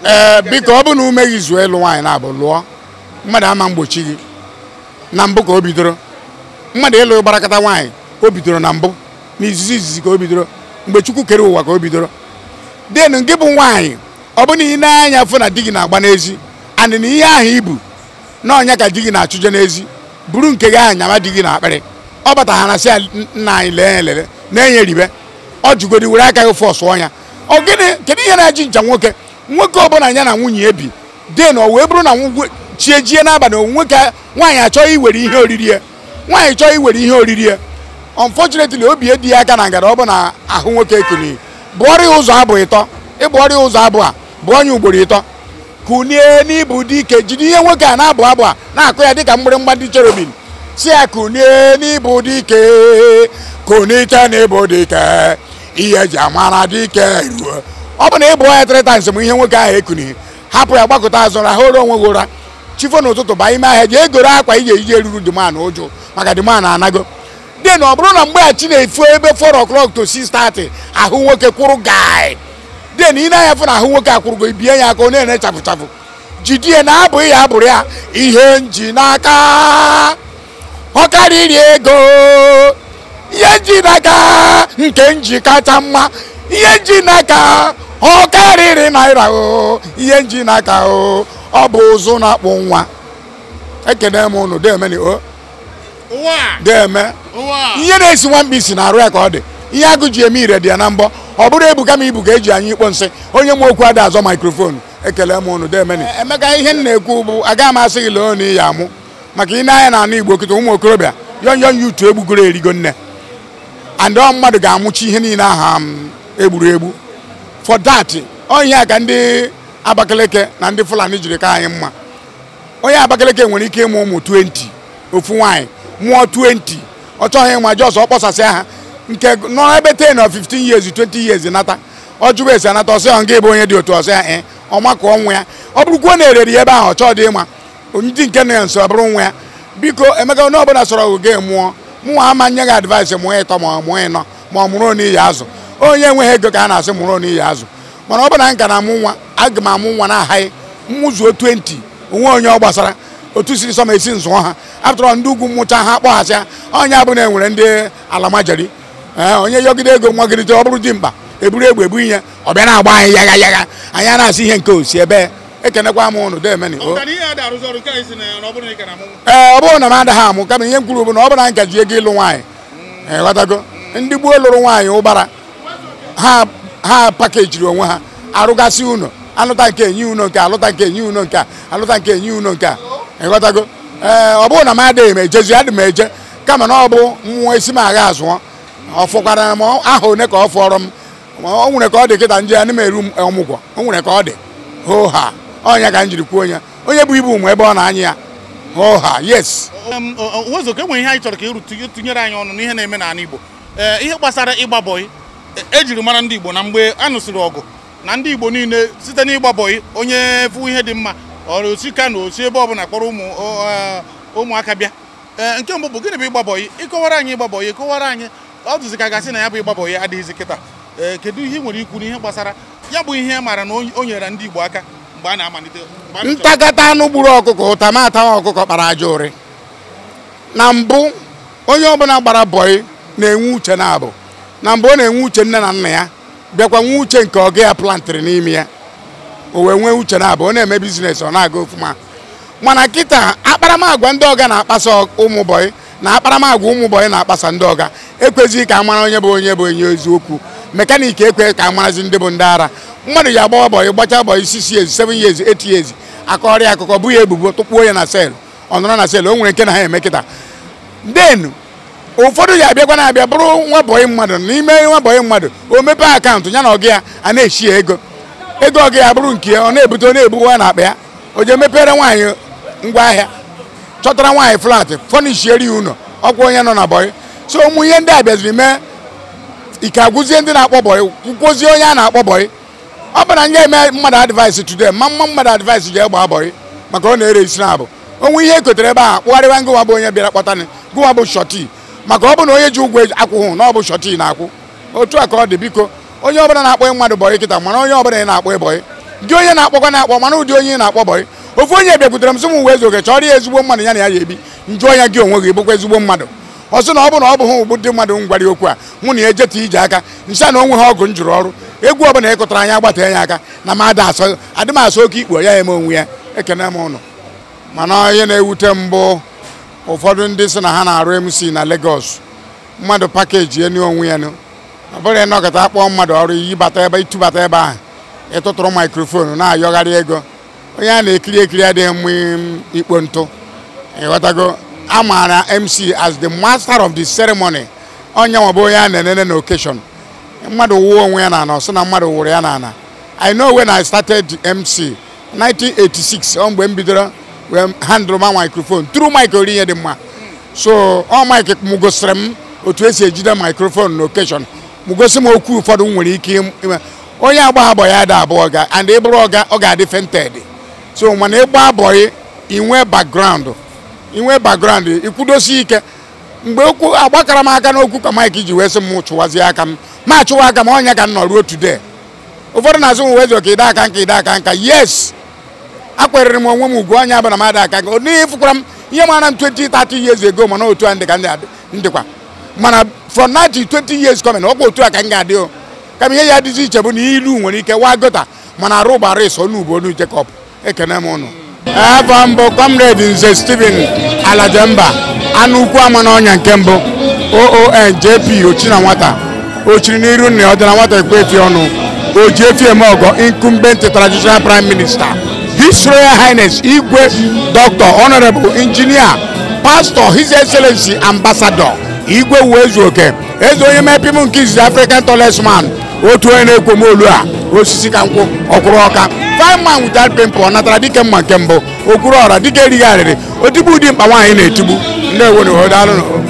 Ee, biko ọ bụ na ume gị zuo ịlụ nwaanyị na-abụ lụọ, mmadụ ama mgbochi gị. Na mbụ ka o bidoro mmadụ ịlụ gbarakọta nwaanyị, o bidoro na mbụ, n'izizi izizi ka o bidoro, mgbe Chukwu kere ụwa ka o bidoro. Den gị bụ nwaanyị, ọ bụ na ị na-anya fụ na di gị na-agba n'ezi, and na ihe ahụ ibu na ọnya ka di gị na-achụje n'ezi, buru nke gị ahụ nyama di gị na akpịrị. Ọ bata ha na sị ya, nna anyị lee ya lele na-enye ribe, ọ jụgodi were aka gị fọsụ ọnya. Ọ gịnị? Kedu ihe na-eji ncha nwoke? Nwoke ọbụla ya na nwunye ebi den ọ wee bụrụ na chi ejie n'abalị, nwoke nwaanyị achọghị iwere ihe oriri ya, nwaanyị chọọ iwere ihe oriri ya. Unfortunately, obi edi ya aka na ngara, ọ bụ na ahụ nwoke ekuni bụọrọ ya ụzọ abụ ịtọ, ịbụọrọ ya ụzọ abụ a bụ onye ugboro ịtọ, kunie n'ibu dike, jide ihe nwoke a na-abụ abụ a na-akụ ya dịka mgbịrịmgba ndị cherubim, si ya kunie n'ibu dike, kunite n'ibu dike, ihe eji amara dike ruo. Ọ bụ na ị bụọ ya 3 times ma ihe nwoke ahụ ekuni, hapụ ya, gbakọta azụ, rahụrụ onwe gị ụra, chifo n'ụtụtụ baa ime ahịa, jee goro akwa iji ejije eruru demand ụjụ, maka demand anago. Den ọ bụrụ na mgbe a chi na-efu ebe 4 o'clock to 6:30, ahụ nwoke kwụrụ gaị. Den ị na-anya fụ na ahụ nwoke akwụrụgo, ibie ya aka, ọ na-ere chafụ chafụ, jidie na abụghị ya abụrụ ya ihe nji n'aka, ọ karịrị ego, ihe nji n'aka nke nji kacha mma, ihe nji n'aka ọ karịrị naira o, ihe nji n'aka o, ọ bụ ụzụ na-akpụ nwa. Ekene m ụnụ demeni o deme. Ihe na-esi nwamba isi na-arụ ya ka ọ dị, ihe agụ ji eme ire dị ya na mbọ. Ọ bụrụ ebuka ma ibu ka eji anyị ikpo nsị, onye nwe okwu ada azọ maikrofonu. Ekele m ụnụ demeni. Emeka, ihe m na-ekwu bụ agaghị m asị gị lee na iyi amụ, maka ị na-anya na ala Igbo kịta, ụmụ okorobịa yon yon yutu egbugoro erigo nne, and ọ mmadụ ga-amụchi ihe niile aha egburu egbu. For that, ọ ihe a ka ndị Abakaliki na ndị Fulani jiri ka anyị mma. Onye Abakaliki nwere ike ịmụ ụmụ 20, ofu nwaanyị mụọ 20, ọ chọghị ịma, jos ọ kpọsasị ha nke nọ ebe 10 or 15 years, 20 years nata, ọ jụrụ esi anata, ọsị ọ nga ebe onye dị otu, ọsị ya ọ makụọ nwa ya. Ọ bụrụkwuo na ereri ebe ahụ, ọ chọọ dị ịma ndị nke nọ ya nso, ọ bụrụ nwa ya. Biko Emeka, onye ọbụla sọrọ gị mụọ mụnwa ama nye gị advice, mụọ ịtọ ma ọ mụọ ịnọ ma ọ mụrụ onye iyi azụ. Onye enweghị ego ka a na-asị mụrụ onye iyi azụ, mana ọ bụ na nka na amụ nwa, aga m amụ nwa na-ahaghị mmụzuo 20, onwe onye ọ gbasara otu siri sọ ma esi nzụọ ha. Apụtara ndị ugwu mmụcha ha kpọghasịa onye abụ na enwere ndị alamajari, onye yọgide ego nwagidite, ọ bụrụ dimkpa eburu egbe ebu ihe, ọ bịa na-agba anyị yagha yagha, anyị a na-asị ihe nke osi ebe. Ekenekwa m ụnụ demeni. Ee, ọ bụrụ na m adaghị amụ, kama ihe m kwuru bụ na ọ bụrụ na nka ji ego ịlụ nwaanyị, ghọtago ndị gboo lụrụ nwaanyị ụbara ha pakejiri onwe ha, arụgasị ụnọ, alụta nke enyi ụnọ nke, alụta nke enyi ụnọ nke, alụta nke enyi ụnọ nke, ịghọtago. Ee, ọ bụrụ na m adịghị m ejezi, adị m eje, kama na ọ bụ mmụọ esi m agha azụọ, ọ fọkwara m aha one ka ọ fọrọ m. O nwere ka ọ dị kịta nje ana m eru ọmụgwọ, o nwere ka ọ dị hoo ha, ọnya ka m jiri kwuo onye onye bụ ibu ụmụ ebe ọ na-anya ya hoo ha. Yes, Uwaezuoke, enwere ihe anyị chọrọ ka ịtụnyere anyị ọnụ n'ihe na-eme n'ala Igbo, ihe gbasara ịgba bọyị. Ejiri mara ndị Igbo na mgbe a nụsịrị ọgụ na ndị Igbo niile site n'ịgba bọyị, onye fụ ihe dị mma ọrụ osi Kano osi ebe ọbụla kpọrọ ụmụaka bịa. Nke mbụ bụ gịnị bụ ịgba bọyị? Ịkọwara anyị ịgba bọyị, ịkọwara anyị ọ dịzị ka gasị na ya bụ ịgba bọyị adịghịzị kịta. Kedu ihe ị nwere ikwu n'ihe gbasara ya bụ ihe mara na o nyere ndị Igbo aka mgbe a na-amalite? Ntakata anụ gburu ọkụkọ, ụta ma atawa ọkụkọ kpara aja ụrị. Na mbụ onye ọbụla gbara bọyị na-enwe uche na abụ na mbụ ọ na-enwe uche nne na nna ya, bịakwa nwee uche nke ọga ya plantịrị n'ime ya, o wee nwee uche na abụ, ọ na-eme bizines, ọ na-aga ofuma. Mana kịta akparamagwa ndị ọga na-akpasa ụmụ bọyị na akparamagwa ụmụ bọyị na-akpasa ndị ọga ekwezighị ka amara onye bụ onye bụ onye eziokwu. Mekaniki ekwe ka amarazi ndị bụ ndị ara. Mmadụ ya agbawa bọyị, gbachaa bọyị 6 years, 7 years, 8 years, akọrọ akụkọ bụ ya ebubo, tụkpuo ya na sel, ọ nọrọ na sel. O nwere nke na ha eme kịta. Den ụfọdụ ya abịakwa na-abịa bụrụ nwa bọyị mmadụ, n'ime nwa bọyị mmadụ o mepee akaụntụ ya na ọga ya a na-eshi ego, ego ọga ya bụrụ nke ya, ọ na-ebute, ọ na-ebuwa na akpa ya, o jee mepere nwaanyị ngwaahịa, chọtara nwaanyị flat, fọnishieri ya ụlọ, ọkwa onye nọ na bọyị. So ụmụ ihe ndị a bịaziri mee ike agwụzie ndị na-akpọ bọyị, kwụkwozie onye a na-akpọ bọyị. Ọ bụ na nye eme mmadụ advice today, ma mma mmadụ advice ji gbaa bọyị maka ọ na-ere isi na abụ. Onwe ihe ekotere ebe ahụ kpụgharịwa ngụwa bụ onye bịara kpọtanị gụwa bụ shọti, maka ọ bụ na onye ji ụgwọ akwụghụ na ọ bụ shọti na-akwụ. Otu a ka ọ dị. Biko onye ọbụla na-akpọ mmadụ bọyị kịta, mana onye ọbụla ị na-akpọ bọyị, Gị onye na-akpọkwa na-akpọ mana ụdị onye ị na-akpọ bọyị. Ofu onye bịakwutere m sị m Uwaezuoke chọrọ ya ezigbo mmadụ ya na ya ya ebi. Njụọ ya gị onwe gị bụkwa ezigbo mmadụ. Ọ sị na ọ bụ na ọ bụghị ụgbụ ndị mmadụ m gwara ya okwu a mụ na ya ejeta ije aka nsị na onwe ha ọgụ m jụrụ ọrụ egwu ọbụla ịkụtara anya agbata ya aka na m adị m asọ oke ikpo ya eme onwe ya. Ekene m ụnụ. Mana ihe na-ewute mbụ ụfọdụ ndị sị na ha na-arụ MC na Lagos mmadụ pakeji enu onwe ya nụ. Ọ bụrụ ịnọkọta akpọọ mmadụ ọrụ yibata ebe ịtụbata ebe ahụ ịtụtụrụ maikrofonu na-ayọgharị ego. Onye a na-ekiri ekiri adịghị mma ikpo ntụ. Ịghọtago? A maara MC as the master of the ceremony. Onye nwa bụ onye a na-enene na occasion. Mmadụ wụọ onwe ya n'ala, ọ sị na mmadụ wụrụ ya n'ala. I know when I started the MC 1986 ọ mgbe m bidoro wee handle ma microphone through mic ori ihe dị mma. So ọ mic m gosiri m otu esi ejide microphone na occasion. M gosi m okwu ụfọdụ m nwere ike ime. Onye agba abọ ya ada abụọ ọga and ị bụrụ ọga ọ ga-adị fainted. So mana ịgba abọyị inwe background inwe background ikwudosi ike. Mgbe okwu agbakara m aka n'okwu ka Mike ji wee sị m chụwazie aka m ma chụwa aka m ọnya ka m nọ ruo today. Ụfọdụ na-asị m Uwaezuoke ịda aka nka ịda aka nka. Yes, akwerere m onwe m ugwu ọnya bụ na m ada aka nka. N'ihe fụkwara m ihe mara m 20 30 years ago mana otu a ndị ka ndịkwa mana from now to 20 years coming ọkwa otu a ka m ga-adị o. Kama ihe ya dịzi iche bụ na ilu nwere ike waa gota mana arụ gbara ịsọ n'ugbo onu Jacob. Ekene m ụnụ. Afọ mbụ Comrade Nze Stephen Alajemba anụ ukwu ama n'ọnya nke mbụ OON JP ochi na nwata ochiri n'iru nna ya ọ dị na nwata ekwe efi ọnụ oji efi eme ọgọ incumbent traditional prime minister His Royal Highness Igwe Dr. Honorable Engineer Pastor His Excellency Ambassador Igwe Uwaezuoke eze onye mepim nke izizi African tallest man otu onye na-ekwo m olu a osisi ka nkwụ ọkwụrụ ọka fine man without pimple ọ natara dike mma nke mbụ okwuru ọra dike erighị arịrị otigbu ụdị mkpa nwaanyị na-etigbu. Ndewo na oho, daalụ na oho.